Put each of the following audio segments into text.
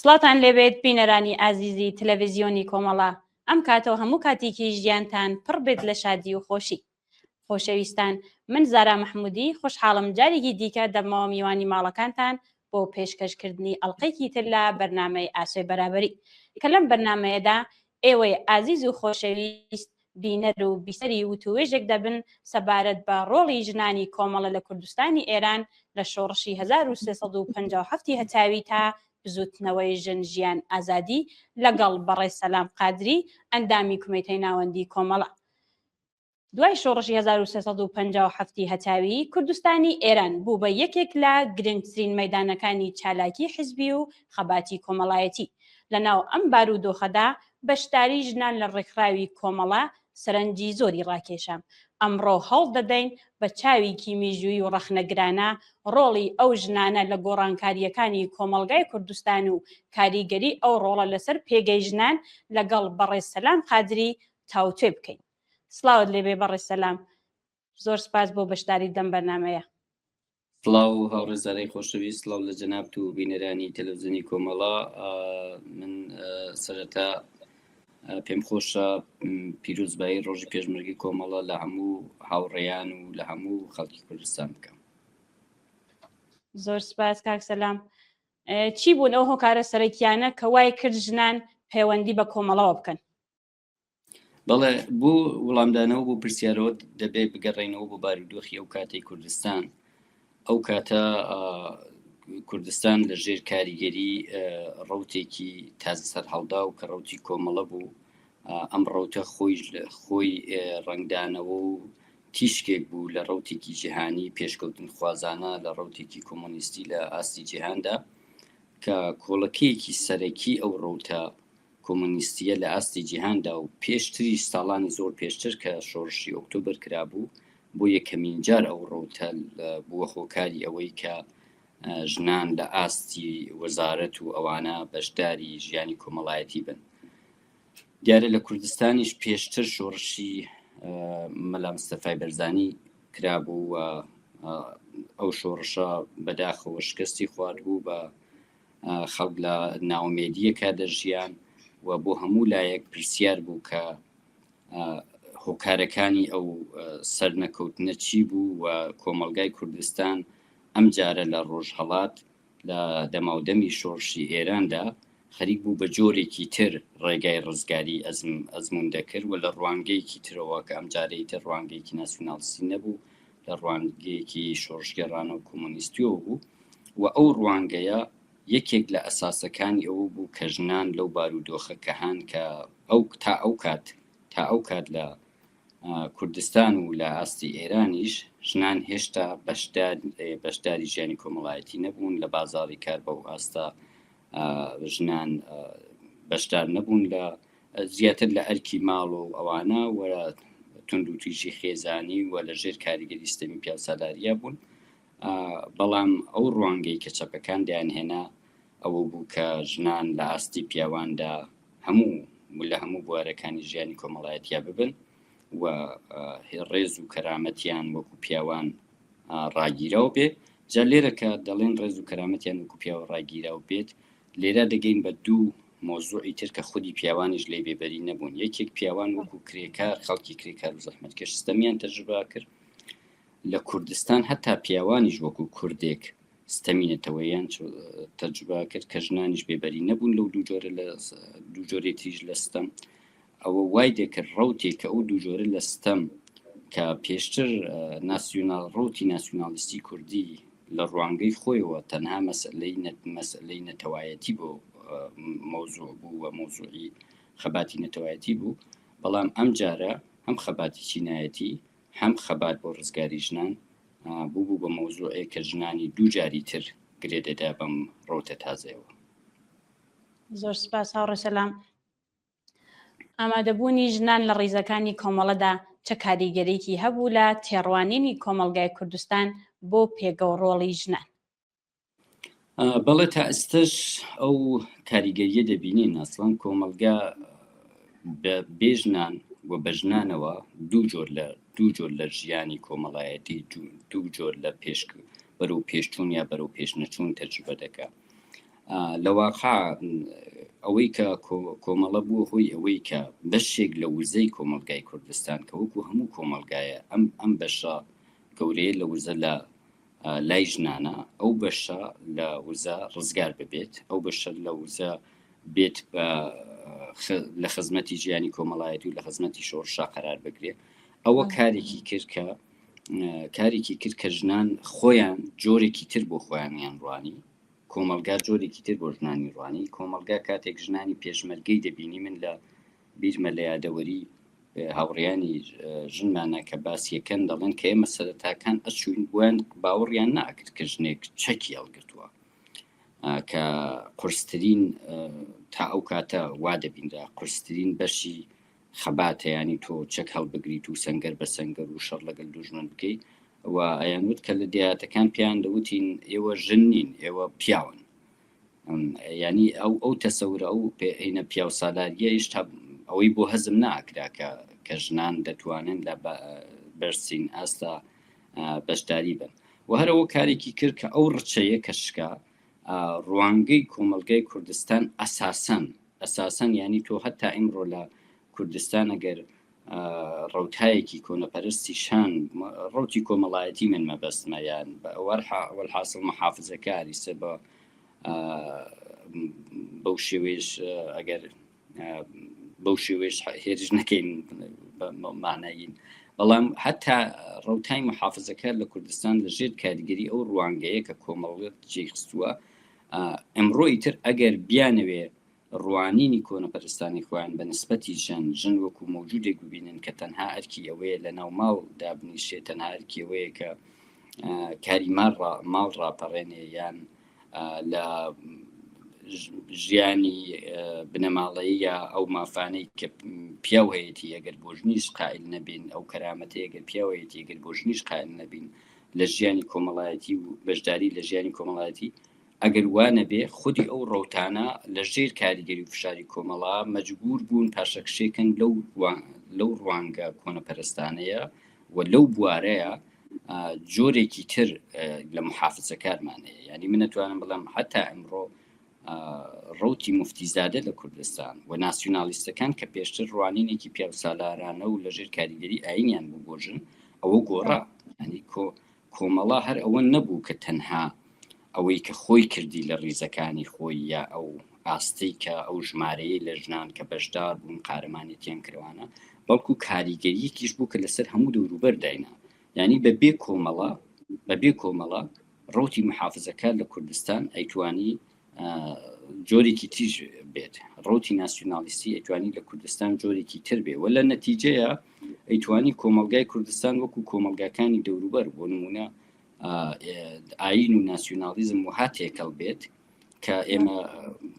سڵاوتان لێبێت بینەرانی ئازیزی تەلەڤیزیۆنی کۆمەڵە ئەم کاتەوە هەموو کاتێکی ژیانتان پڕ بێت لە شادی و خۆشی خۆشەویستان من زارا محمودی خۆشحاڵم جارێکی دیکە دەبمەوە میوانی ماڵەکانتان بۆ پێشکەشکردنی ئەڵلقەیەکی تر لە بەرنامەی ئاسۆی بەرابەری کە لەم بەرنمەیەدا ئێوەی ئازیز و خۆشەویست بینەر و بیسەری وتووێژێک دەبن سەبارەت بە ڕۆڵی ژنانی کۆمەڵە لە کوردستانی ئێران لە شۆڕشی 1357 هەتاوی تا بزووتنەوەی ژن ژیان ئازادی لەگەڵ بەڕێز سەلام قادری ئەندامی کومیتەی ناوەندی کۆمەڵە. دوای شۆڕشی 1357 هەتاوی، کوردستانی ئێران بوو بە یەکێک لە گرنگترین مەیدانەکانی چالاکی حیزبی و خەباتی کۆمەڵایەتی. لە ناو ئەم بارودۆخەدا بەشداری ژنان لە ڕێکخراوی کۆمەڵە سەرنجی زۆری ڕاکێشا. ئەمڕۆ هەوڵ دەدەین بە چاویکی میژوویی و ڕەخنەگرانە ڕۆڵی ئەو ژنانە لە گۆڕانکارییەکانی کۆمەڵگای کوردستان و کاریگەری ئەو ڕۆڵە لەسەر پێگەی ژنان لەگەڵ بەڕێز سەلام قادری تاوتوێ بکەین. سڵاوت لێبێ بەڕێز سەلام. زۆر سپاس بۆ بەشداریت لەم بەرنامەیە. سڵاو هاوڕێ زارای خۆشەویست، سڵاو لە جەنابت و بینەرانی تەلەڤزیۆنی کۆمەڵە. من سەرەتا پێم خۆشە پیرۆزبایی ڕۆژی پێشمەرگەی کۆمەڵە لە هەموو هاوڕێیان و لە هەموو خەڵکی کوردستان بکەم. زۆر سپاس کاک سەلام. چی بوون ئەو هۆکارە سەرەکیانە کە وای کرد ژنان پەیوەندی بە کۆمەڵەوە بکەن؟ بەڵێ بۆ وڵامدانەوە بۆ پرسیارەوە دەبێ بگەڕێینەوە بۆ بارودۆخی ئەو کاتەی کوردستان ئەو کاتە کوردستان لە ژێر کاریگەری ڕوتێکی تازە سەرهەڵدا و کە ڕوتی کۆمەڵە بوو ئەم ڕوتە خۆی خۆی ڕەنگدانەوە و تیشکێک بوو لە ڕوتێکی جیهانی پێشکەوتن خوازانە لە ڕوتێکی کۆمۆنیستی لە ئاستی جیهاندا کە کۆڵەکەیەکی سەرەکی ئەو ڕوتە کۆمۆنیستییە لە ئاستی جیهاندا و پێشتریش ساڵانی زۆر پێشتر کە شۆڕشی ئۆکتۆبەر کرابوو بۆ یەکەمین جار ئەو ڕەوتە بووە هۆکاری ئەوەی کە ژنان لە ئاستی وەزارەت و ئەوانە بەشداری ژیانی کۆمەڵایەتی بن. دیارە لە کوردستانیش پێشتر شۆڕشی مەلا مستەفای بەرزانی کرابوو و ئەو شۆڕشە بەداخەوە شکستی خواردبوو بە خەڵک لە ناومێدیەکە دەژیان و بۆ هەموو لایەک پرسیار بوو کە هۆکارەکانی ئەو سەرنەکەوتنە چی بوو و کۆمەڵگای کوردستان ئەم جارە لە ڕۆژهەڵات لە دەماودەمی شۆڕشی ئێراندا خەریک بوو بە جۆرێکی تر ڕێگای ڕزگاری ئەزمون دەکرد و لە ڕوانگەیەکی ترەوە کە ئەم جارەی تر ڕوانگەیەکی ناسیونالیستی نەبوو لە ڕوانگەیەکی شۆڕشگێڕانە و کۆمۆنیستیەوە بوو و ئەو ڕوانگەیە یەکێک لە ئەساسەکانی ئەوە بوو کە ژنان لەو بارودۆخە کە هان کە ئەو تا ئەو کات تا ئەو کات لە کوردستان و لە ئاستی ئێرانیش ژنان هێشتا بەشدار بەشداری ژیانی کۆمەڵایەتی نەبوون لە بازاری کار بەو ئاستە ژنان بەشدار نەبوون لە زیاتر لە ئەرکی ماڵ و ئەوانە و توندوتیژی خێزانی و لە ژێر کاریگەری سیستەمی پیاوسالاریە بوون بەڵام ئەو ڕوانگەی کە چەپەکان دەیانهێنا ئەوە بوو کە ژنان لە ئاستی پیاواندا هەموو لە هەموو بوارەکانی ژیانی کۆمەڵایەتیا ببن و ڕێز و کەرامەتیان وەکو پیاوان ڕاگیراو بێ جا لێرە کە دەڵێن ڕێز و کەرامەتیان وەکو پیاوە ڕاگیراو بێت لێرە دەگەین بە دوو مۆزوعی تر کە خودی پیاوانیش لێ بێبەری نەبوون یەکێک پیاوان وەکو کرێکار خەڵکی کرێکار و زەحمەتکێش ستەمیان تەجروبە کرد لە کوردستان هەتا پیاوانیش وەکو کوردێک ستەمی نەتەوەیان تەجروبە کرد کە ژنانیش بێبەری نەبوون لەو دوو جۆرە لە دوو جۆرەی تریش لە ستەم ئەوە وای دەکرد ڕەوتێک کە ئەو دوو جۆرە لە ستەم کە پێشتر ناسیونال ڕەوتی ناسیونالیستی کوردی لە ڕوانگەی خۆیەوە تەنها مەسەلەی مەسەلەی نەتەوایەتی بۆ مەوزوع بوو و مەوزوعی خەباتی نەتەوایەتی بوو بەڵام ئەم جارە هەم خەباتی چینایەتی هەم خەبات بۆ ڕزگاری ژنان بوو بوو بە مەوزوعێک کە ژنانی دوو جاری تر گرێ دەدا بەم ڕەوتە تازەیەوە. زۆر سپاس هاوڕێ سەلام. ئامادەبوونی ژنان لە ڕیزەکانی کۆمەڵەدا چە کاریگەریی هەبوو لە تێڕوانینی کۆمەڵگای کوردستان بۆ پێگە و ڕۆڵی ژنان؟ بەڵێ تا ئێستش ئەو کاریگەریە دەبینین ئەسڵەن کۆمەڵگا بە بێژنان و بە ژنانەوە دوو جۆر لە دوو جۆر لە ژیانی کۆمەڵایەتی دوو جۆر لە پێش بەرەو پێشچوون یا بەرەو پێشنەچوون تەجروبە دەکا. لە واقع ئەوەی کە کۆمەڵە بووە هۆی ئەوەی کە بەشێک لە وزەی کۆمەڵگای کوردستان کە وەکو هەموو کۆمەڵگایە ئەم ئەم بەشە گەورەیە لە وزە لە لای ژنانە ئەو بەشە لە وزە ڕزگار ببێت ئەو بەشە لە وزە بێت بە لە خزمەتی ژیانی کۆمەڵایەتی و لە خزمەتی شۆڕشا قەرار بگرێ ئەوە کارێکی کرد کە کارێکی کرد کە ژنان خۆیان جۆرێکی تر بۆ خۆیانیان ڕوانی کۆمەڵگا جۆرێکی تر بۆ ژنانی ڕوانی کۆمەڵگا کاتێک ژنانی پێشمەرگەی دەبینی من لە بیرمە لە یادەوەری هاوڕیانی ژنمانە کە باسیەکەن دەڵێن کە ئێمە سەرەتاکان ئەچوین بۆیان باوەڕیان ناکرد کە ژنێک چەکی هەڵگرتووە کە قورسترین تا ئەو کاتە وا دەبینرا قورسترین بەشی خەباتە ینی تۆ چەک هەڵبگریت و سنگەر بە سنگەر و شەڕ لەگەل دوژمن بکەیت و ئەیان وت کە لە دێهاتەکان پێیان دەوتین ئێوە ژن نین ئێوە پیاون ینی ئەو ئەو تەسەورە ئەو پێینە پیاو سالاریە تا ئەوەی بۆ هەزم ناکرا کە کە ژنان دەتوانن لە بەرزترین ئاستا بەشداری بن و هەرەوە کارێکی کرد کە ئەو ڕچەیە کە شکا ڕوانگەی کۆمەلگای کوردستان ئەساسەن ئەساسەن ینی تۆ هەتا ئیمڕۆ لە کوردستان ئەگەر ڕەوتایەکی کۆنەپەرستی شان ڕوتی کۆمەڵایەتی من مەبەستمە یان وەرحاصل محافزەکاری سە بە بەو شێوەیەش ئەگەر بەو شێوەیەش هێرش نەکەین مانایین بەڵام حتا ڕوتای محافزەکە لە کوردستان لە ژێر کاریگەری ئەو ڕوانگەیە کە کۆمەڵگە جێی خستووە ئەمڕۆ ئیتر ئەگەر بیانەوێ ڕوانینی کۆنەپەرستانی خۆیان بە نسبەتی ژن، ژن وەکو مەوجودێک ببینن کە تەنها ئەرکی ئەوەیە لە ناو ماڵ دابنیشێ، تەنها ئەرکی ئەوەیە کە کاری ماڵ ڕاپەڕێنێ یان لە ژیانی بنەماڵەیی یا ئەو مافانەی کە پیاو هەیەی ئەگەر بۆ ژنیش قائل نەبین ئەو کەرامەتەیە گەر پیاو هەیەی گەر بۆ ژنیش قائل نەبین لە ژیانی کۆمەڵایەتی و بەشداری لە ژیانی کۆمەڵایەتی ئەگەر وا نەبێ خودی ئەو ڕەوتانە لە ژێر کاریگەری و فشاری کۆمەڵا مەجبوور بوون پاشەکشێکن لەو لەو ڕوانگە کۆنەپەرستانەیە و لەو بوارەیە جۆرێکی تر لە محافزەکارمان هەیە یعنی من نەتوانم بڵێم حتا ئەمڕۆ ڕوتی مفتیزادە لە کوردستان و ناسیونالیستەکان کە پێشتر ڕوانینێکی پیاوسالارانە و لەژێر کاریگەری ئاینیان بوو بۆ ژن ئەوە گۆڕا ینی کۆ کۆمەڵە هەر ئەوە نەبوو کە تەنها ئەوەی کە خۆی کردی لە ڕیزەکانی خۆی یا ئەو ئاستەی کە ئەو ژمارەیەی لە ژنان کە بەشدار بوون قارەمانێتیان کرەوانە بەڵکو کاریگەریەکیش بوو کە لەسەر هەموو دەوروبەر داینا یعنی بە بێ کۆمەڵە بە بێ کۆمەڵە ڕوتی محافزەکار لە کوردستان ئەیتوانی جۆرێکی تیژ بێت ڕوتی ناسیونالیستی ئەتوانی لە کوردستان جۆرێکی تر بێ وە لە نەتیجەیە ئەیتوانی کۆمەلگای کوردستان وەکو کۆمەلگاکانی دەوروبەر بۆ نمونە ئاین و ناسیونالیزم وها تێکەڵ بێت کە ئێمە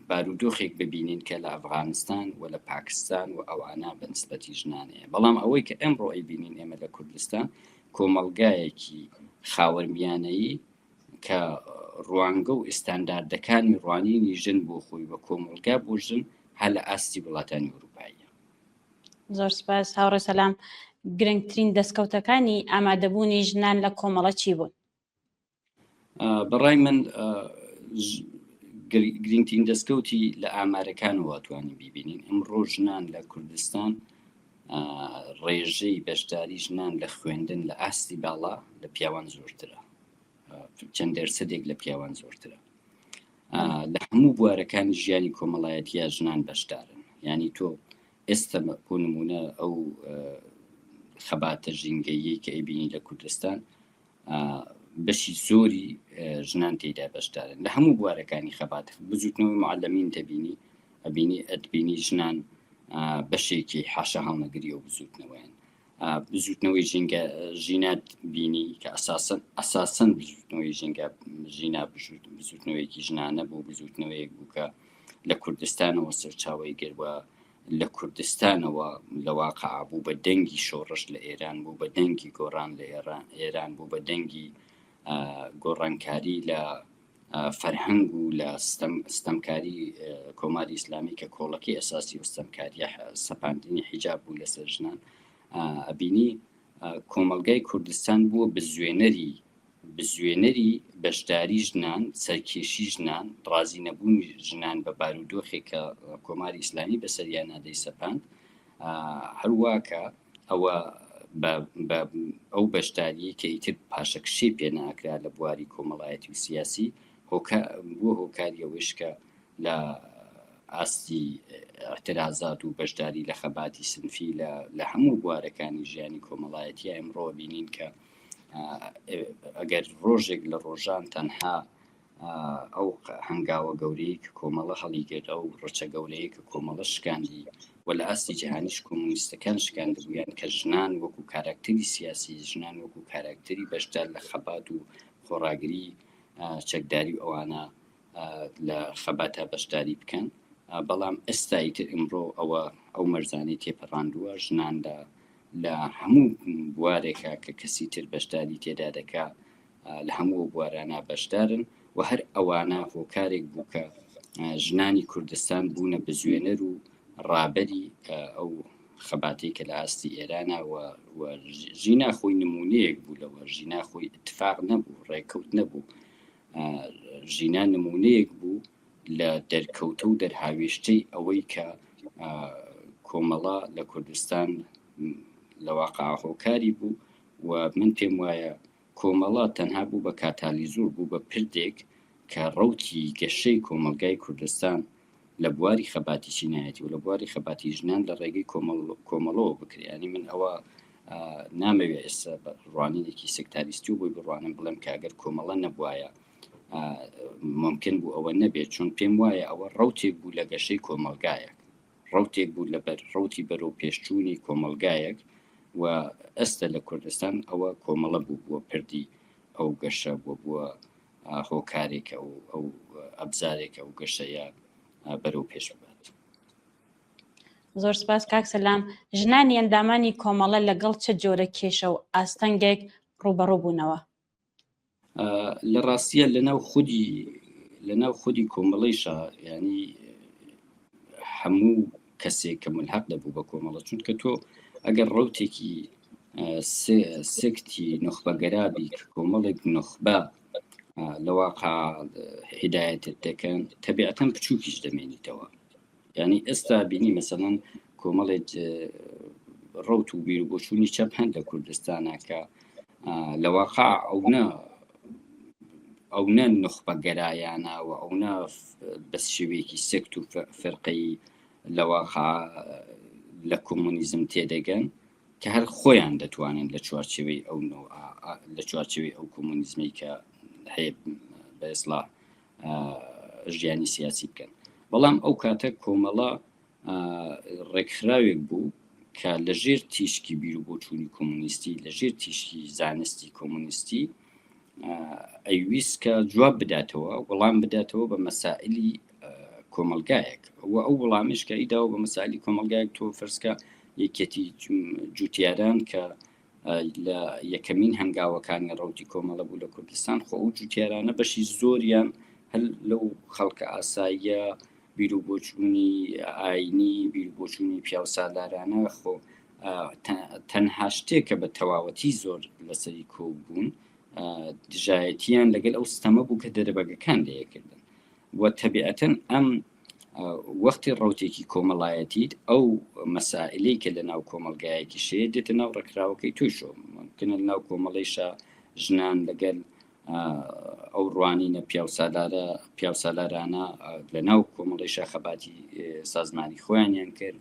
بارودۆخێک ببینین کە لە ئەفغانستان و لە پاکستان و ئەوانە بە نسبەتی ژنانەیە بەڵام ئەوەی کە ئەمڕۆ ئەیبینین ئێمە لە کوردستان کۆمەڵگایەکی خاوەرمیانەیی کە ڕوانگە و ئیستانداردەکانی ڕوانینی ژن بۆ خۆی و کۆمەڵگا بۆ ژن هەر لە ئاستی وڵاتانی ئەوروپاییە. زۆر سپاس هاوڕێ سەلام. گرنگترین دەستکەوتەکانی ئامادەبوونی ژنان لە کۆمەڵە چی بوون؟ بەڕای من گرنگترین دەستکەوتی لە ئامارەکانەوە توانین بیبینین ئەمڕۆ ژنان لە کوردستان ڕێژەی بەشداری ژنان لە خوێندن لە ئاستی باڵا لە پیاوان زۆرترە چەند دەرسەدێک لە پیاوان زۆرترە لە هەموو بوارەکانی ژیانی کۆمەڵایەتیە ژنان بەشدارن ینی تۆ ئێستا بۆ نمونە ئەو خەباتە ژینگەیی کە ئەیبینی لە کوردستان بەشی زۆری ژنان تێدا بەشدارن لە هەموو بوارەکانی خەبات بزوتنەوەی معلمین دەبینی ئەبینی ئەتبینی ژنان بەشێکی حاشا هەڵنەگری و بزوتنەوەیان بزوتنەوەی ژینگە ژینات بینی کە ئەساسەن ئەساسەن بزوتنەوەی ژینگە ژینا بزوتنەوەیەکی ژنانە بوو بزوتنەوەیەک بوو کە لە کوردستانەوە سەرچاوی گەروە لە کوردستانەوە لە واقع بوو بە دەنگی شۆڕش لە ئێران بوو بە دەنگی گۆڕان لە ئێران ئێران بوو بە دەنگی گۆڕانکاری لە فەرهەنگ و لە ستەمکاری کۆماری ئیسلامی کە کۆڵەکەی ئەساسی و ستەمکاریە سەپاندنی حیجاب بوو لەسەر ژنان ئەبینی کۆمەڵگای کوردستان بووە بزوێنەری بزوێنەری بەشداری ژنان، سەرکێشی ژنان، ڕازی نەبوونی ژنان بە بارودۆخێک کە کۆماری ئیسلامی بەسەریانا دەیسەپاند، هەروا کە ئەوە بە ئەو بەشداریەی کە ئیتر پاشەکشەی پێ ناکرا لە بواری کۆمەڵایەتی و سیاسی بووە هۆکاری ئەوەیش کە لە ئاستی ئیعترازات و بەشداری لە خەباتی سنفی لە هەموو بوارەکانی ژیانی کۆمەڵایەتی ئەمڕۆ بینین کە ئەگەر ڕۆژێک لە ڕۆژان تەنها ئەو هەنگاوە گەورەیە کە کۆمەڵە هەڵیگرت ئەو ڕچە گەورەیە کە کۆمەڵە شکاندی و لە ئاستی جیهانیش کۆمۆنیستەکان شکاندبوویان کە ژنان وەکو کاراکتەری سیاسی ژنان وەکو کاراکتەری بەشدار لە خەبات و خۆڕاگری چەکداری و ئەوانە لە خەباتە بەشداری بکەن بەڵام ئێستا ئیتر ئمڕۆ ئەوە ئەو مەرزانەی تێپەڕاندووە ژنان لە لە هەموو بوارێکە کە کەسی تر بەشداری تێدا دەکا لە هەموو ئەو بوارانە بەشدارن و هەر ئەوانە هۆکارێک بوو کە ژنانی کوردستان بوونە بزوێنەر و ڕابەری ئەو خەباتەی کە لە ئاستی ئێرانە و ژینا خۆی نمونەیەک بوو لەوە ژینا خۆی اتفاق نەبوو ڕێککەوت نەبوو ژینا نمونەیەک بوو لە دەرکەوتە و دەرهاوێشتەی ئەوەی کە کۆمەڵە لە کوردستان لە واقع هۆکاری بوو و من پێم وایە کۆمەڵە تەنها بوو بە کاتالیزور بوو بە پردێک کە ڕەوتی گەشەی کۆمەڵگای کوردستان لە بواری خەباتی چینایەتی و لە بواری خەباتی ژنان لە ڕێگەی کۆمەڵەوە بکرێ ینی من ئەوە نامەوێ ئێستا بە ڕوانینێکی سکتاریستی و بۆی بڕوانم بڵێم کە ئەگەر کۆمەڵە نەبوایە ممکن بوو ئەوە نەبێت چون پێم وایە ئەوە ڕوتێک بوو لە گەشەی کۆمەلگایەک ڕوتێک بوو لە بەر ڕوتی بەرەو پێشچوونی کۆمەلگایەک و ئێستا لە کوردستان ئەوە کۆمەڵە بوو بووە پردی ئەو گەشە بووە بووە هۆکارێکە و ئەو ئەبزارێکە و گەشەیە بەرەو پێش ببات. زۆر سپاس کاک سەلام ژنانی ئەندامانی کۆمەڵە لەگەڵ چ جۆرە کێشە و ئاستەنگێک ڕووبەڕوو بوونەوە؟ لە ڕاستیە لەناو خودی لەناو خودی کۆمەڵیشە ینی هەموو کەسێک کە ملحق دەبوو بە کۆمەڵە چونکە تۆ ئەگەر ڕوتێکی سێکتی نوخبەگەرابی کە کۆمەڵێک نوخبە لە واقع هیدایەتت دەکەن تەبیعەتەن بچووکیش دەمێنیتەوە یعنی ئێستا بینی مەسەڵەن کۆمەڵێک ڕوت و بیر و بۆچوونی چەپ هەن لە کوردستانە کە لە واقع ئەو نە ئەو نە نوخبە گەرایانە و ئەو نە بە شێوەیەکی سێکت و فرقەی لە واقع لە کۆمۆنیزم تێدەگەن کە هەر خۆیان دەتوانن لە چوارچێوەی ئەو لە چوارچێوەی ئەو کۆمۆنیزمەی کە هەیە بە ئێسڵا ژیانی سیاسی بکەن بەڵام ئەو کاتە کۆمەڵە ڕێکخراوێک بوو کە لە ژێر تیشکی بیر و بۆچوونی کۆمۆنیستی لە ژێر تیشکی زانستی کۆمۆنیستی ئەیویست کە جواب بداتەوە وەڵام بداتەوە بە مەسائلی کۆمەلگایەک و ئەو وەڵامیش کە ئیداوە بە مەسالی کۆمەلگایەک تۆ فەرزکە یەکێتی جوتیاران کە لە یەکەمین هەنگاوەکانی ڕەوتی کۆمەڵە بوو لە کوردستان خۆ ئەو جوتیارانە بەشی زۆریان هەر لەو خەڵکە ئاساییە بیروبۆچوونی ئاینی بیروبۆچوونی پیاوسالارانە خۆ تەنها شتێک کە بە تەواوەتی زۆر لەسەری کۆ بوون دژایەتیان لەگەل ئەو ستەمە بوو کە دەرەبەگەکان لەیەکردن و تەبیعەتەن ئەم وەختی ڕوتێکی کۆمەڵایەتیت ئەو مەسائلەی کە لە ناو کۆمەلگایەکی شەیە دێتە ناو ڕێکخراوەکەی تویشۆ ممکنە لە ناو کۆمەڵیشە ژنان لەگەل ئەو ڕوانینە پیاوسالارە پیاوسالارانە لە ناو کۆمەڵیشە خەباتی سازمانی خۆیانیان کرد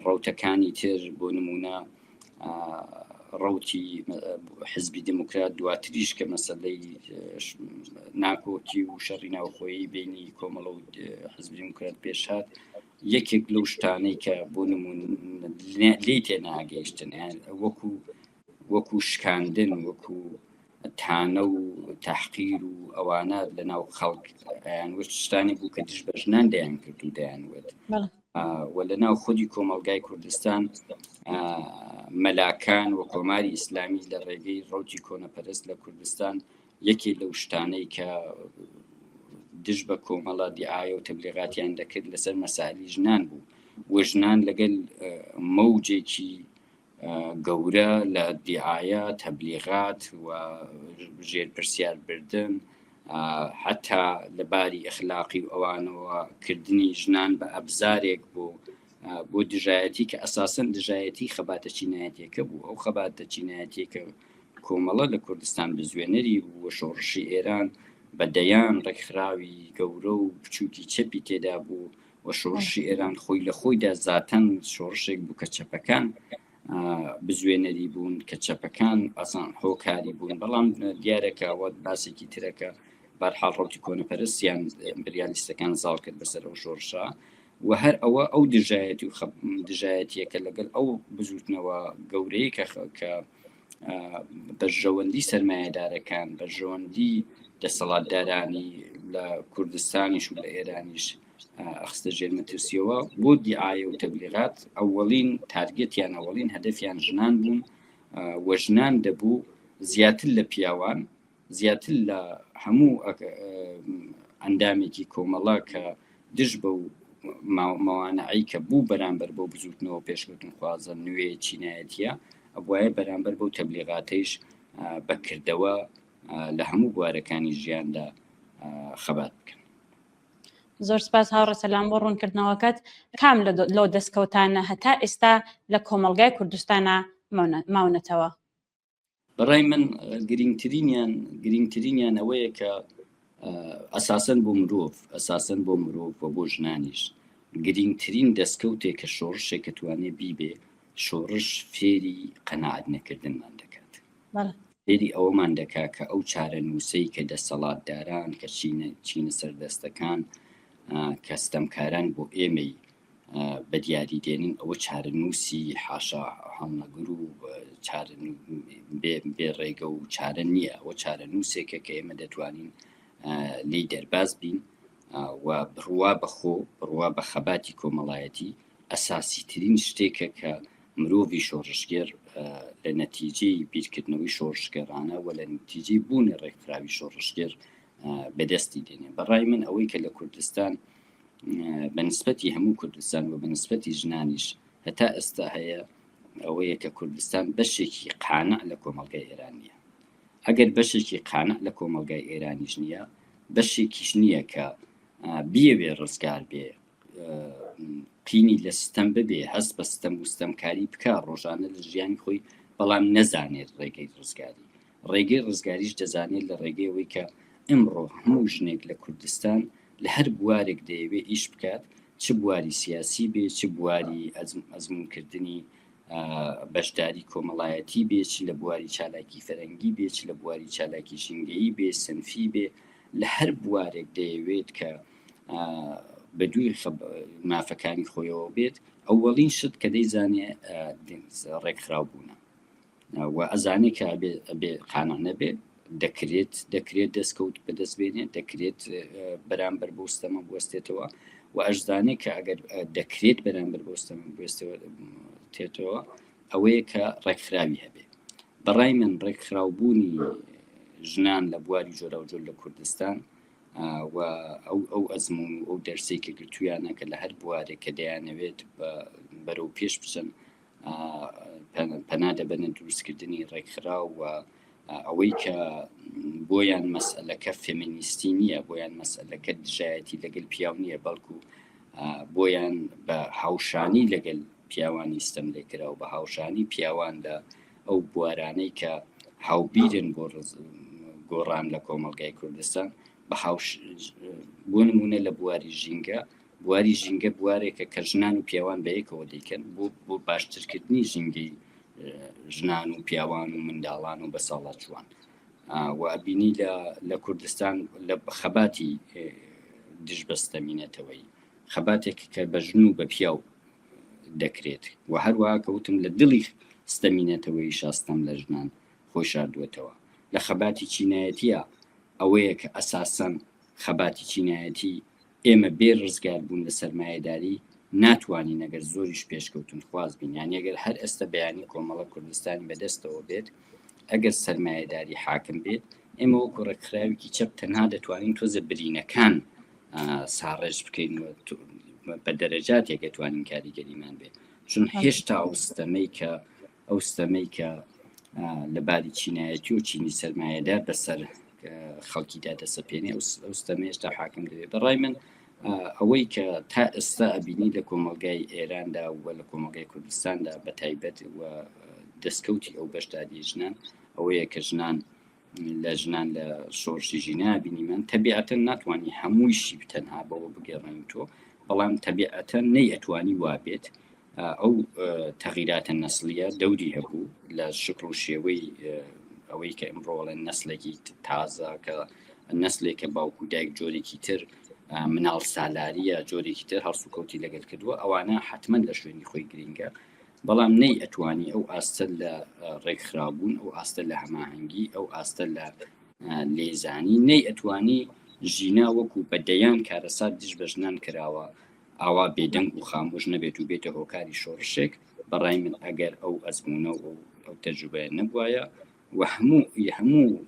ڕوتەکانی تر بۆ نمونە ڕوتی حزبی دموکرات دواتریش کە مەسلەی ناکۆکی و شەڕی ناوخۆیی بینی کۆمەڵە و حزبی دموکرات پێشهات یەکێک لەو شتانەی کە بۆ نمون لێی تێناگەیشتن وەکو وەکو شکاندن وەکو تانە و تحقیر و ئەوانە لە ناو خەڵک ئەیان وت شتانی بوو کە دژ بە ژنان دەیان کرد و دەیان وت و لە ناو خودی کۆمەڵگای کوردستان مەلاکان و کۆماری ئیسلامی لە ڕێگەی ڕوتی کۆنەپەرست لە کوردستان یەکێ لەو شتانەی کە دژ بە کۆمەڵە دیعاە و تەبلیغاتیان دەکرد لەسەر مەسالی ژنان بوو و ژنان لەگەل مەوجێکی گەورە لە دیعایە، تەبلیغات و ژێر پرسیار بردن حتا لە باری ئەخلاقی و ئەوانەوە کردنی ژنان بە ئەبزارێک بۆ بۆ دژایەتی کە ئەساسەن دژایەتی خەباتە چینایەتیەکە بوو ئەو خەباتە چینایەتیەکە کۆمەڵە لە کوردستان بزوێنەری بوو و شۆڕشی ئێران بە دەیان ڕێکخراوی گەورە و بچووکی چەپی تێدا بوو و شۆڕشی ئێران خۆی لە خۆیدا زاتەن شۆڕشێک بوو کە چەپەکان بزوێنەری بوون کە چەپەکان ئەسان هۆکاری بوون بەڵام دیارەکە ئەوە باسێکی ترەکە بەرحاڵ ڕوتی کۆنەپەرستیان ئیمپریالیستەکان زاڵ کرد بەسەر ئەو شۆڕشە و هەر ئەوە ئەو دژایەتی و دژایەتیەکە لەگەڵ ئەو بزوتنەوە گەورەیە کە کە بەرژەوەندی سەرمایەدارەکان بەرژەوەندی دەسەڵاتدارانی لە کوردستانیش و لە ئێرانیش ئەخستە ژێر مەترسیەوە بۆ دیعاە و تەبلیغات ئەوەڵین target یان ئەوەڵین هەدەفیان ژنان بوون و ژنان دەبوو زیاتر لە پیاوان زیاتر لە هەموو ئەندامێکی کۆمەڵە کە دژ بە و مەوانعی کە بوو بەرامبەر بۆ بزوتنەوە پێشکەوتنخوازە نوێ چینایەتیە ئەبواە بەرامبەر بەو تەبلیغاتەیش بەکردەوە لە هەموو بوارەکانی ژیاندا خەبات بکەن. زۆر سپاس هاوڕێ سەلام بۆ ڕوونکردنەوەکەت کام لەو دەستکەوتانە هەتا ئێستا لە کۆمەڵگای کوردستانە ماونەتەوە؟ بەڕای من گرنگترینیان گرنگترینیان ئەوەیە کە ئەساسەن بۆ مرۆڤ ئەساسەن بۆ مرۆڤ و بۆ ژنانیش گرنگترین دەستکەوتێک کە شۆڕشێک کە توانێ بیبێ شۆڕش فێری قەناعەت نەکردنمان دەکات فێری ئەوەمان دەکا کە ئەو چارەنووسەی کە دەسەڵاتداران کە چینە چینە سەردەستەکان کە ستەمکاران بۆ ئێمەی بە دیاری دێنن ئەوە چارەنووسی حاشا هەڵنەگر و بێ ڕێگە و چارە نییە ئەوە چارەنووسێکە کە ئێمە دەتوانین لی دەرباز بین و بڕوا بەخۆ بڕوا بە خەباتی کۆمەڵایەتی ئەساسی ترین شتێکە کە مرۆڤی شۆڕشگێڕ لە نەتیجەی بیرکردنەوەی شۆڕشگێڕانە و لە نەتیجەی بوونی ڕێکخراوی شۆڕشگێڕ بەدەستی دێنێ بەڕای من ئەوەی کە لە کوردستان بە نسبەتی هەموو کوردستان و بە نسبەتی ژنانیش هەتا ئێستا هەیە ئەوەیە کە کوردستان بەشێکی قانع لە کۆمەڵگای ئێران نییە ئەگەر بەشێکی قانع لە کۆمەڵگای ئێرانیش نییە بەشێکیش نییە کە بیەوێ ڕزگار بێ قینی لە ستەم ببێ هەست بە ستەم و ستەمکاری بکە ڕۆژانە لە ژیانی خۆی بەڵام نەزانێت ڕێگەی ڕزگاری ڕێگەی ڕزگاریش دەزانێت لە ڕێگەی ئەوەی کە ئمڕۆ هەموو ژنێک لە کوردستان لە هەر بوارێک دەیەوێ ئیش بکات چ بواری سیاسی بێ چ بواری ئەزمونکردنی بەشداری کۆمەڵایەتی بێ چ لە بواری چالاکی فەرەنگی بێ چ لە بواری چالاکی ژینگەیی بێ سنفی بێ لە هەر بوارێک دەیەوێت کە بە دووی مافەکانی خۆیەوە بێت ئەوەڵین شت کە دەیزانێ ڕێکخراو بوونە و ئەزانێ کە ئەبێ قانع نەبێت دەکرێت دەکرێت دەستکەوت بەدەست بێنێت دەکرێت بەرامبەر بۆ ستەمە بوەستێتەوە و ئەشزانێت کە ئەگەر دەکرێت بەرامبەر بۆ ستەمە بوەستێتەوە ئەوەیە کە ڕێکخراوی هەبێ بەڕای من ڕێکخراوبوونی ژنان لە بواری جۆراوجۆر لە کوردستان و ئەو ئەو ئەزمون و ئەو دەرسەی کە گرتویانە کە لە هەر بوارێک کە دەیانەوێت بەرەو پێش بچن پەنا دەبەنە دروستکردنی ڕێکخراو و ئەوەی کە بۆیان مەسئلەکە فێمینیستی نییە بۆیان مەسئلەکە دژایەتی لەگەل پیاو نییە بەڵکو بۆیان بە هاوشانی لەگەل پیاوانی ستەم لێکرا و بە هاوشانی پیاوان لە ئەو بوارانەی کە هاوبیرن بۆ گۆڕان لە کۆمەڵگای کوردستان بە هاوش بۆ نمونە لە بواری ژینگە بواری ژینگە بوارێکە کە ژنان و پیاوان بەیەکەوە دەیکەن بۆ بۆ باشترکردنی ژینگەی ژنان و پیاوان و منداڵان و بەساڵاچووان و ئەبینی لە لە کوردستان لە خەباتی دژ بە ستەمی نەتەوەیی خەباتێک کە بە ژن و بە پیاو دەکرێت و هەروەها کەوتم لە دڵی ستەمی نەتەوەیی شاستەم لە ژنان خۆی شاردووەتەوە لە خەباتی چینایەتیە ئەوەیە کە ئەساسەن خەباتی چینایەتی ئێمە بێ ڕزگار بوون لە سەرمایەداری ناتوانین ئەگەر زۆریش پێشکەوتن خواز بین یانی ئەگەر هەر ئێستا بەیانی کۆمەڵە کوردستانی بەدەستەوە بێت ئەگەر سەرمایەداری حاکم بێت ئێمە وەکو ڕێکخراوێکی چەپ تەنها دەتوانین تۆزە برینەکان ساڕێژ بکەین و بە دەرەجاتێک دەتوانین کاریگەریمان بێت چون هێشتا ئەو ستەمەی کە. ئەو ستەمەی کە لە باری چینایەتی و چینی سەرمایەدار بەسەر خەڵکیدا دەسەپێنێ ئەو ستەمە هێشتا حاکم دەبێت. بەڕای من ئەوەی کە تا ئێستا ئەبینی لە کۆمەڵگای ئێراندا و لە کۆمەڵگای کوردستاندا بە تایبەت و دەستکەوتی ئەو بەشداری ژنان ئەوەیە کە ژنان لە ژنان لە شۆڕشی ژینا بینیمان. تەبیعەتەن ناتوانانی هەموویشی تەنها بەوە بگەڕێن تۆ، بەڵام تەبیعەتەن نەی ئەتوانی وابێت. ئەو تەغیراتە نەسلیە دەوری هەبوو لە شکڵ و شێوەی ئەوەی کە ئەمڕۆڵێن نەسلێکی تازە، کە نەسلێکە باوک و دایک جۆرێکی تر مناڵ سالاریە، جۆرێکی تر هەڵسوکەوتی لەگەل کردووە. ئەوانە حتمما لە شوێنی خۆی گرینگە، بەڵام نەی ئەتوانی ئەو ئاستە لە ڕێکخرابوون، ئەو ئاستە لە هەماهەنگی، ئەو ئاستە لە لێزانی، نەی ئەتوانی ژینا وەکو بە دەیان کارەسات دژ بە ژنان کراوە ئاوا بێدەنگ و خامۆش نەبێت و بێتە هۆکاری شۆڕشێک. بەڕای من ئەگەر ئەو ئەزمونە و ئەو تەجروبەیە نەبوایە و هەموو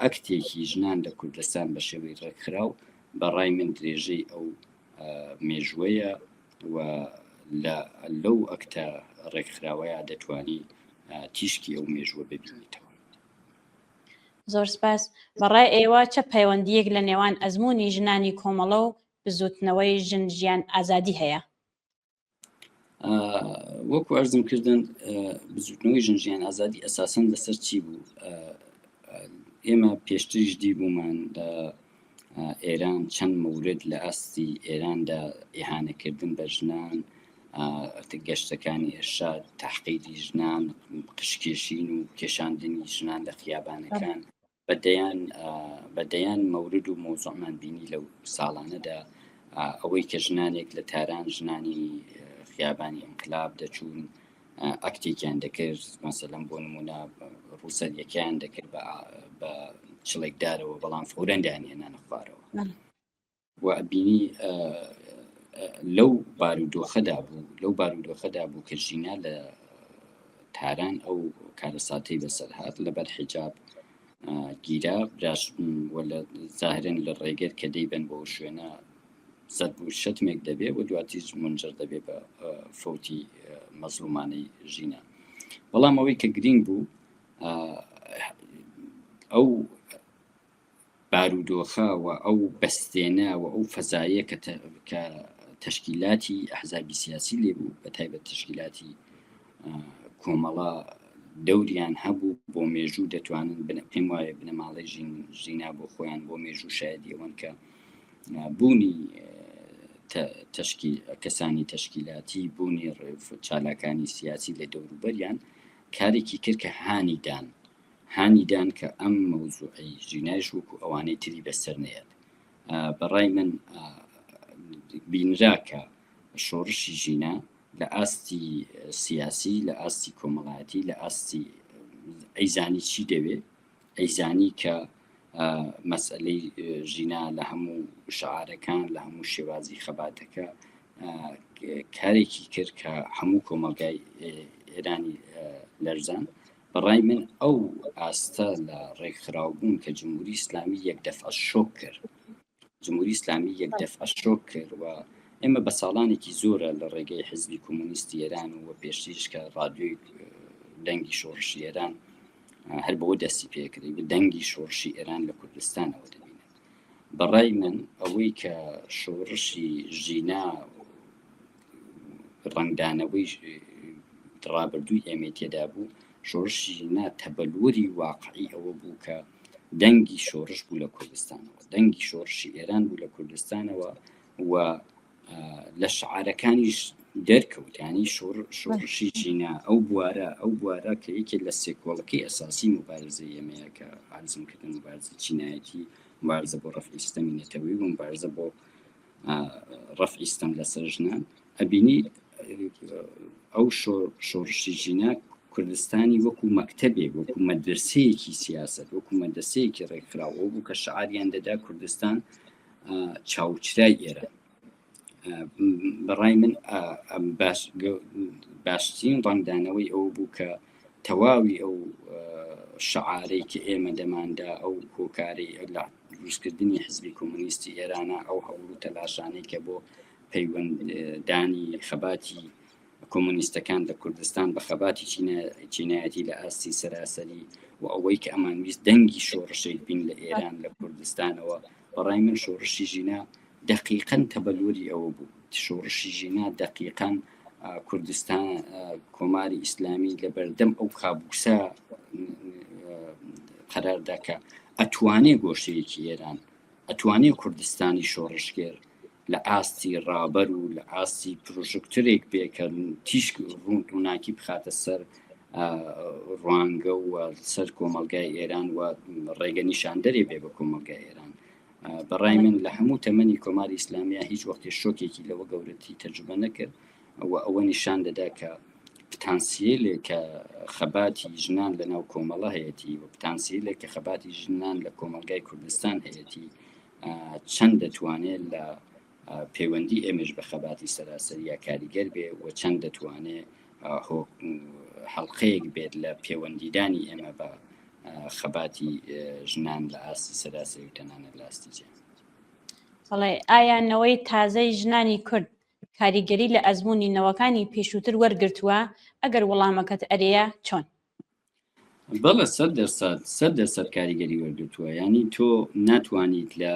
ئەکتێکی ژنان لە کوردستان بە شێوەی ڕێکخراو، بەڕای من درێژەی ئەو مێژوەیە و لە لەو ئەکتە ڕێکخراوەیە دەتوانی تیشکی ئەو مێژوە ببینیتەوە. زۆر سپاس. بەڕای ئێوە چە پەیوەندیەک لە نێوان ئەزمموی ژنانی کۆمەڵە و بزوتنەوەی ژن ژیان ئازادی هەیە؟ وەکو ئەرزم کردن، بزوتنەوەی ژن ژیان ئازادی ئەساسەن لەسەر چی بوو؟ ئێمە پێشتریش دیبوومان لە ئێران چەند مورد لە ئاستی ئێراندا ئیهانەکردن بە ژنان، گەشتەکانی ئێرشاد، تحقیری ژنان، قشکێشین و کێشاندنی ژنان لە خیابانەکان، بە دەیان مەورد و مۆزوعمان بینی لەو ساڵانەدا. ئەوەی کە ژنانێک لە تاران، ژنانی خیابانی ئینقلاب دەچوون ئەکتێکیان دەکرد، مەسەلەن بۆ نمونە ڕووسەریەکەیان دەکرد بە چڵێکدارەوە، بەڵام فورەن دایانهێنانە خوارەوە و بینی لەو بارودۆخەدا بوو، لەو بارودۆخەدا بوو کە ژینا لە تاران ئەو کارەساتەی بەسەر هات، لەبەر حیجاب گیرا براش و لە زاهرن لە ڕێگەر کە دەیبەن بۆ شوێنە زەرب و شەتمێک دەبێ و دواتیش منجر دەبێ بە فەوتی مەزلومانەی ژینا. بەڵام ئەوەی کە گرینگ بوو ئەو بارودۆخە و ئەو بەستێنە و ئەو فەزایە کە تەشکیلاتی ئەحزابی سیاسی لێ بوو، بە تایبەت تەشکیلاتی کۆمەڵە دەوریان هەبوو بۆ مێژوو دەتوانن پێم وایە بنەماڵەی ژینا بۆ خۆیان بۆ مێژوو شایدی ئەوەن کە بوونی کەسانی تەشکیلاتی، بوونی چالاکانی سیاسی لە دەوروبەریان کارێکی کرد کە هانی دان، هانی دان کە ئەم مەوزوعی ژینایش وەکو ئەوانەی تری بەسەر نەیەت. بەڕای من بینرا کە شۆڕشی ژینا لە ئاستی سیاسی، لە ئاستی کۆمەڵایەتی، لە ئاستی ئەیزانی چی دەوێ، ئەیزانی کە مەسئلەی ژینا لە هەموو شعارەکان، لە هەموو شێوازی خەباتەکە کارێکی کرد کە هەموو کۆمەڵگای ئێرانی لەرزان. بەڕای من ئەو ئاستە لە ڕێکخراوبوون کە جمهوری ئیسلامی یەک دەفعە شۆک کرد، جمهوری ئیسلامی یەک دەفعە شۆک کرد و ئێمە بە ساڵانێکی زۆرە لە ڕێگەی حزبی کۆمۆنیستی ئێران و پێشتریش کە ڕادیۆی دەنگی شۆڕشی ئێران هەر بەوە دەستی پێکرد، دەنگی شۆڕشی ئێران لە کوردستانەوە دەبینن. بەڕای من ئەوەی کە شۆڕشی ژینا ڕەنگدانەوەی ڕابردووی ئێمەی تێدا بوو، شۆڕشی ژینا تەبەلوری واقعی ئەوە بوو کە دەنگی شۆڕش بوو لە کوردستانەوە، دەنگی شۆڕشی ئێران بوو لە کوردستانەوە و لە شعارەکانیش دەرکەوت. ینی شۆڕشی ژینا ئەو بوارە کە یەکێک لە سێکۆڵەکەی ئەساسی مبارزەی ئێمەیە کە عەرزم کردن، مبارزە چینایەتی، مبارزە بۆ ڕەفعی ستەمی نەتەوەیی و مبارزە بۆ ڕەفعی ستەم لەسەر ژنان، ئەبینی ئەو شۆڕشی ژینا کوردستانی وەکو مەکتەبێک، وەکو مەدرسەیەکی سیاست، وەکو مەدرسەیەکی ڕێکخراوە بوو کە شعاریان دەدا کوردستان چاوچرای ئێران. بەڕای من باشترین ڕەنگدانەوەی ئەو بوو کە تەواوی ئەو شعارەی کە ئێمە دەماندا، ئەو هۆکاری لە دروستکردنی حزبی کۆمۆنیستی ئێرانە، ئەو هەوڵ و تەلاشانەی کە بۆ پەیوەنددانی خەباتی کۆمۆنیستەکان لە کوردستان بە خەباتی چینایەتی لە ئاستی سەراسەری و ئەوەی کە ئەمان ویست دەنگی شۆڕشێک بین لە ئێران لە کوردستانەوە بەڕای من شۆڕشی ژینا دەقیقەن تەبەلوری ئەوە بوو شۆڕشی ژینا دەقیقەن کوردستان کۆماری ئیسلامی لە بەردەم ئەو کابوسە قەراردا کە ئەتوانێ گۆشەیەکی ئێران ئەتوانێ کوردستانی شۆڕشگێر لە ئاستی ڕابەر و لە ئاستی پرۆژکتەرێک بێ کە تیشک ڕوون ڕووناکی بخاتە سەر ڕوانگە و سەر کۆمەلگای ئێران و ڕێگە نیشاندەرێ بێ بە کۆمەلگای ئێران بەڕای من لە هەموو تەمەنی کۆماری ئیسلامیە هیچ وەختی شۆکێکی لەوە گەورەتی تەجروبە نەکرد و ئەوە نیشان دەدا کە پتانسیلێک کە خەباتی ژنان لە ناو کۆمەڵە هەیەی و پتانسیلێک کە خەباتی ژنان لە کۆمەلگای کوردستان هەیەی چەند دەتوانێت لە پەیوەندی ئێمەش بە خەباتی سەراسەریە کاریگەر بێ و چەند دەتوانێت حڵلقەیەک بێت لە پەیوەندیدانی ئێمە بە خەباتی ژنان لە ئاستی سەراسەری و تەنانەت لە ئاستی جیهان. بەڵێ ئایا نەوەی تازەی ژنانی کورد کاریگەری لە ئەزموونی نەوەکانی پێشووتر وەرگرتووە؟ ئەگەر وەڵامەکەت ئەرێیە چۆن؟ بەڵێ سەد دەرسەد سەد دەرسەد کاریگەری وەرگرتووە یانی تۆ ناتوانیت لە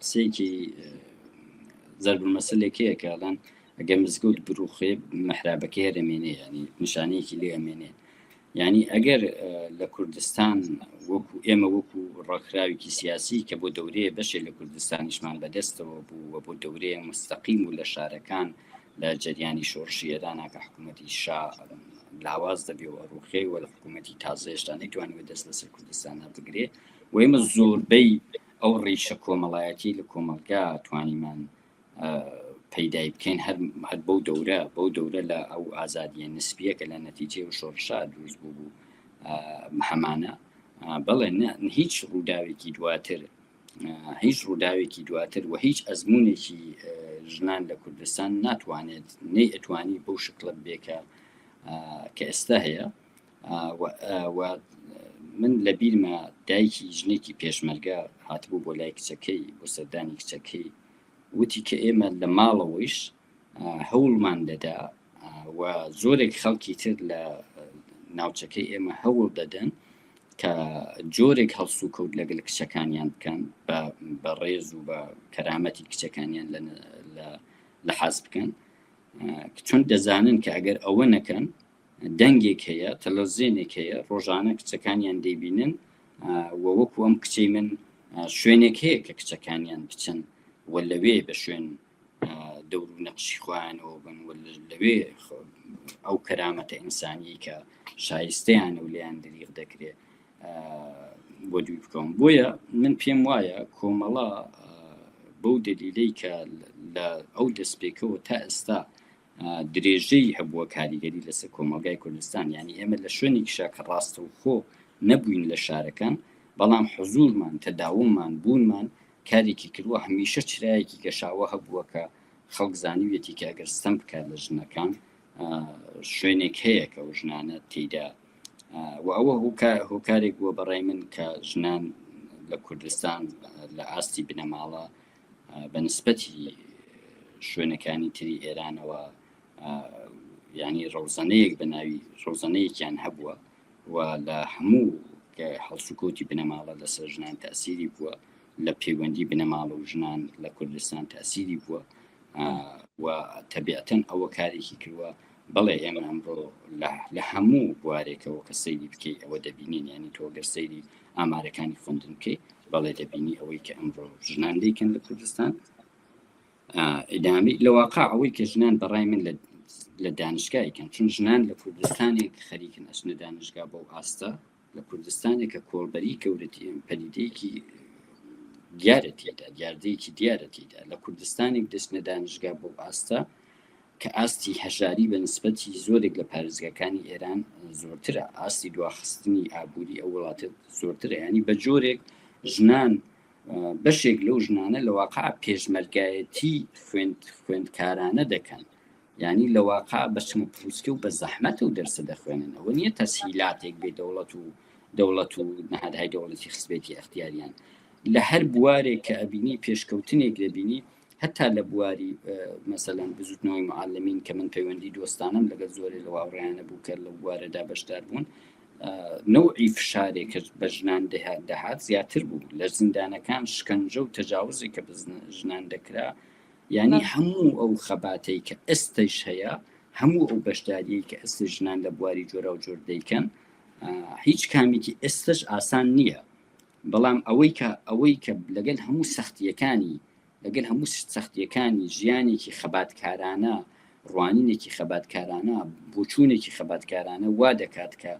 قسەیەکی زەربمەسلێک هەیە کە ئەڵێن ئەگەر مزگەوت بروخێ مەحرابەکەی هەرەمێنێ ینی نیشانەیەکی لێ ئەمێنێ یانی ئەگەر لە کوردستان وەکو ئێمە وەکو ڕێکخراوێکی سیاسی کە بۆ دەورەیە بەشێ لە کوردستانیشمان بەدەستەوە بوو و بۆ دەورەیە مستەقیم و لە شارەکان لە جەریانی شۆڕشی ئێرانە کە حکوومەتی شا لاواز دەبێ و ڕوخێ و لە حکوومەتی تازە هێشتا نەیتوانیوە دەست بەسەر کوردستانە بگرێ و ئێمە زۆربەی ئەو ڕیشە کۆمەڵایەتی لە کۆمەڵگا توانیمان پەیدای بکەین هەر هەر بەو دەورە بەو دەورە لە ئەو ئازادیە نسبیە کە لە نەتیجەی و شۆڕشا دروست بوو بوو هەمانە بەڵێ هیچ ڕووداوێکی دواتر هیچ ڕووداوێکی دواتر و هیچ ئەزمونێکی ژنان لە کوردستان ناتوانێت نەی ئەتوانی بەو شکڵە بێ کە کە ئێستا هەیە و من لە بیرمە دایکی ژنێکی پێشمەرگە هاتبوو بۆ لای کچەکەی بۆ سەردانی کچەکەی وتی کە ئێمە لە ماڵەوەیش هەوڵمان دەدا و زۆرێک خەڵکی تر لە ناوچەکەی ئێمە هەوڵ دەدەن کە جۆرێک هەڵسوکەوت لەگەل کچەکانیان بکەن بە ڕێز و بە کەرامەتی کچەکانیان لە حاز بکەن چون دەزانن کە ئەگەر ئەوە نەکەن دەنگێک هەیە، تەلەڤزیۆنێک هەیە، ڕۆژانە کچەکانیان دەیبینن و وەکو ئەم کچەی من شوێنێک هەیە کە کچەکانیان بچن و لەوێ بە شوێن دەور و نەقشی خۆیانەوە بن و لەوێ ئەو کەرامەتە ئینسانی کە شایستەیان و لێیان دریغ دەکرێت بۆ دوی بکەم بۆیە من پێم وایە کۆمەڵە بەو دەلیلەی کە لە ئەو دەستپێکەوە تا ئێستا درێژەی هەبووە کاریگەری لەسەر کۆمەڵگای کوردستان یانی ئێمە لە شوێنێکیشا کە ڕاستەوخۆ نەبووین لە شارەکان بەڵام حزوورمان تەداوممان بوونمان کارێکی کردووە هەمیشە چرایەکی گەشاوە هەبووە کە خەڵک زانیویەتی کە ئەگەر ستەم بکات لە ژنەکان شوێنێک هەیە کە ئەو ژنانە تێیدا و ئەوە هۆکارێک بووە بەڕای من کە ژنان لە کوردستان لە ئاستی بنەماڵە بە نسبەتی شوێنەکانی تری ئێرانەوە ینی ڕەوزەنەیەک بە ناوی ڕەوزەنەیەکیان هەبووە و لە هەموو هەڵسوکەوتی بنەماڵە لەسەر ژنان تەسیری بووە لە پەیوەندی بنەماڵە و ژنان لە کوردستان تەسیری بووە و تەبیعەتەن ئەوە کارێکی کردووە بەڵێ ئێمە ئەمڕۆ لە هەموو بوارێکەوە کە سەیری بکەی ئەوە دەبینین ینی تۆ گەر سەیری ئامارەکانی خوندن بکەی بەڵێ دەبینی ئەوەی کە ئەمڕۆ ژنان دەیکەن لە کوردستان ئیدامی لە واقع ئەوەی کە ژنان بەڕای من لە دانشگایکەن چون ژنان لە کوردستانێک خەریکن ئەچنە دانشگا بەو ئاستە لە کوردستانێک کە کۆڵبەری گەورەتی پەدیدەیەکی دیارە تێدا دیاردەیەکی دیارە تێدا لە کوردستانێک دەچنە دانشگا بۆ ئاستە کە ئاستی هەژاری بە نسبەتی زۆرێک لە پارێزگاکانی ئێران زۆرترە ئاستی دواخستنی ئابووری ئەو وڵاتە زۆرترە ینی بە جۆرێک ژنان بەشێک لەو ژنانە لە واقع پێشمەرگایەتی خوێند خوێندکارانە دەکەن یانی لە واقع بە چنگ و پروسکە و بە زەحمەت ئەو دەرسە دەخوێنن ئەوە نییە تەسهیلاتێک بێ دەوڵەت و دەوڵەت و نەهادهای دەوڵەتی خستبێتی ئەختیاریان لە هەر بوارێک کە ئەبینی پێشکەوتنێک دەبینی. هەتا لە بواری مەسەلەن بزوتنەوەی معلمین کە من پەیوەندی دۆستانم لەگەڵ زۆرێ لە واوڕیانە بوو کە لەو بوارەدا بەشدار بوون نەوعی فشارێک کە بە ژنان دەهات دەهات زیاتر بوو لە زیندانەکان شکەنجە و تەجاوزێک کە بە ژنان دەکرا یعنی هەموو ئەو خەباتەی کە ئێستەش هەیە هەموو ئەو بەشداریەی کە ئێستا ژنان لە بواری جۆرا و جۆر دەیکەن هیچ کامێکی ئێستش ئاسان نییە بەڵام ئەوەی کە ئەوەی کە لەگەل هەموو سەختیەکانی لەگەل هەموو سەختیەکانی ژیانێکی خەباتکارانە ڕوانینێکی خەباتکارانە بۆچوونێکی خەباتکارانە وا دەکات کە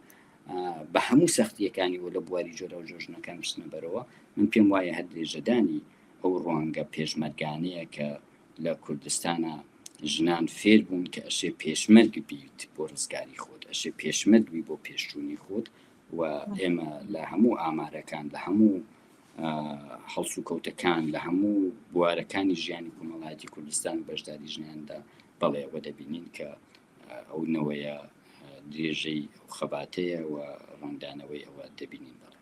بە هەموو سەختیەکانی و لە بواری جۆرە و جۆژنەکان بچنە بەرەوە من پێم وایە هەر درێژەدانی ئەو ڕوانگە پێشمەرگانەیە کە لە کوردستانە ژنان فێر بوون کە ئەشێ پێشمەرگ بیت بۆ ڕزگاری خۆت ئەشێ پێشمەرگ بی بۆ پێشچوونی خۆت و ئێمە لە هەموو ئامارەکان لە هەموو هەڵسوکەوتەکان لە هەموو بوارەکانی ژیانی کۆمەڵایەتی کوردستان و بەشداری ژناندا بەڵێ ئەوە دەبینین کە ئەو نەوەیە درێژەی ئەو خەباتەیە و ڕەنگدانەوەی ئەوە دەبینین بەڵێ.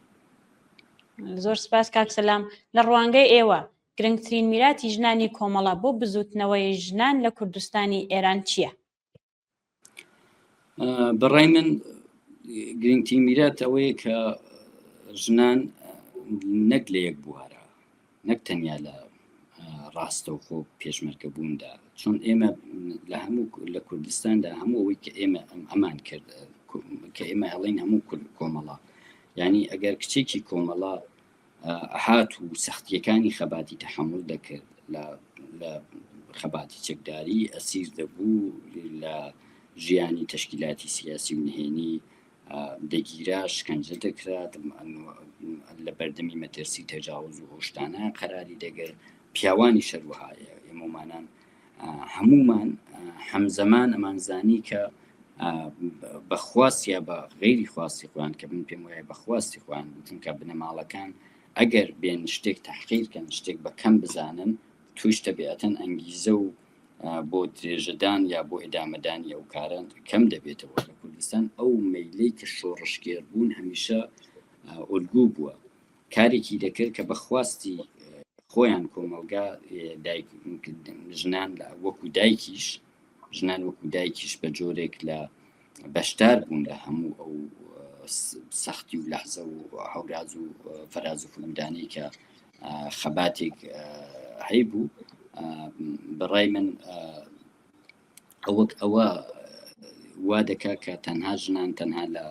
زۆر سپاس کاک سەلام لە ڕوانگەی ئێوە گرنگترین میراتی ژنانی کۆمەڵە بۆ بزووتنەوەی ژنان لە کوردستانی ئێران چییە؟ بەڕای من گرنگترین میرات ئەوەیە کە ژنان نەک لە یەک بوارە نەک تەنیا لە ڕاستەوخۆ پێشمەرگە بووندا چۆن ئێمە لە هەموو لە کوردستاندا هەموو ئەوەی کە ئێمە ئەمان کرد کە ئێمە ئەڵین هەموو کۆمەڵە ینی ئەگەر کچێکی کۆمەڵە ئەهات و سەختییەکانی خەباتی تەحەمول دەکرد، لە لە خەباتی چەکداری ئەسیر دەبوو، لە ژیانی تەشکیلاتی سیاسی و نهێنی دەگیرا، شکەنجە دەکرا، لە بەردەمی مەترسی تەجاوز و ئەو شتانە قەراری دەگرت، پیاوانیش هەروەها ئێمەمانان هەمومان هەمزەمان ئەمانزانی کە بە خواست یا بە غەیری خواستی خۆیان کە من پێم وایە بە خواستی خۆیان بوو چونکە بنەماڵەکان ئەگەر بێن شتێک تحقیرکەن شتێک بە کەم بزانن توش تەبیعەتەن ئەنگیزە و بۆ درێژەدان یا بۆ ئەدامەدانی ئەو کارە کەم دەبێتەوە لە کوردستان ئەو مەیلەی کە شۆڕشگێر بوون هەمیشە ئۆلگوو بووە کارێکی دەکرد کە بە خواستی خۆیان کۆمەڵگا دایک ژنان وەکو دایکیش ژنان وەکو دایکیش بە جۆرێک لە بەشدار بوون لە هەموو ئەو سەختی و لەحزە و هەوراز و فەراز و فرودانەی کە خەباتێک هەیبوو بەڕای من ئەوەک ئەوە وا دەکا کە تەنها ژنان تەنها لە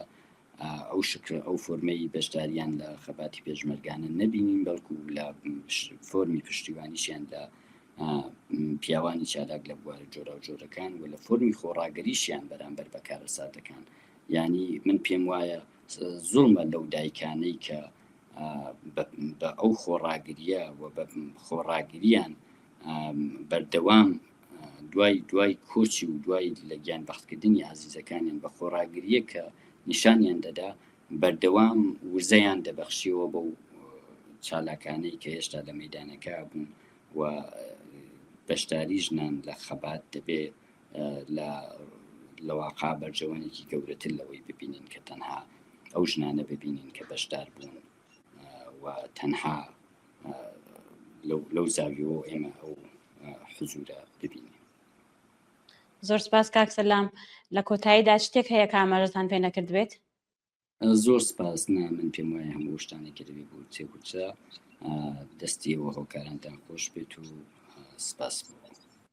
ئەو شکل ئەو فۆرمەی بەشداریان لە خەباتی پێشمەرگانە نەبینین بەڵکو لە فۆرمی پشتیوانیشیان لە پیاوانی چالاک لە بوارە جۆراوجۆرەکان و لە فۆرمی خۆڕاگریشیان بەرامبەر بە کارەساتەکان یعنی من پێم وایە زوڵمە لەو دایکانەی کە بە ئەو خۆڕاگریە و بە خۆڕاگریان بەردەوام دوای دوای کۆچی و دوای لە گیان بەختکردنی ئازیزەکانیان بە خۆڕاگریە کە نیشانیان دەدا بەردەوام وزەیان دەبەخشیەوە بەو چالاکانەی کە هێشتا لە مەدانەکە بوون و بەشداری ژنان لە خەبات دەبێ لە لەواقع بەرجەوەنێکی گەورەتر لەوەی ببینین کە تەنها ئەو ژنانە ببینین کە بەشدار بوون و تەنها لەو زاویەوە ئێمە ئەو حزورە ببینین. زۆر سپاس کاک سەلام لە کۆتاییدا شتێک هەیە کە ئاماژەتان پێ نەکردبێت؟ زۆر سپاس نا من پێم وایە هەموو شتانێک کە دەبێت بوترێ وترا دەستی ئێوە هۆکارانتان خۆش بێت و سپاس بۆ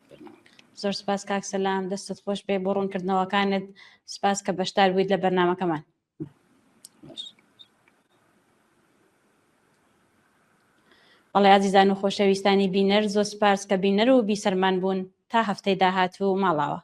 بەرنامەکە. زۆر سپاس کاک سەلام دەستت خۆش بێ بۆ ڕوونکردنەوەکانت سپاس کە بەشدار بوویت لە بەرنامەکەمان. بەڵێ ئازیزان و خۆشەویستانی بینەر زۆر سپاس کە بینەر و بیسەرمان بوون تا هەفتەی داهاتوو ماڵاوە.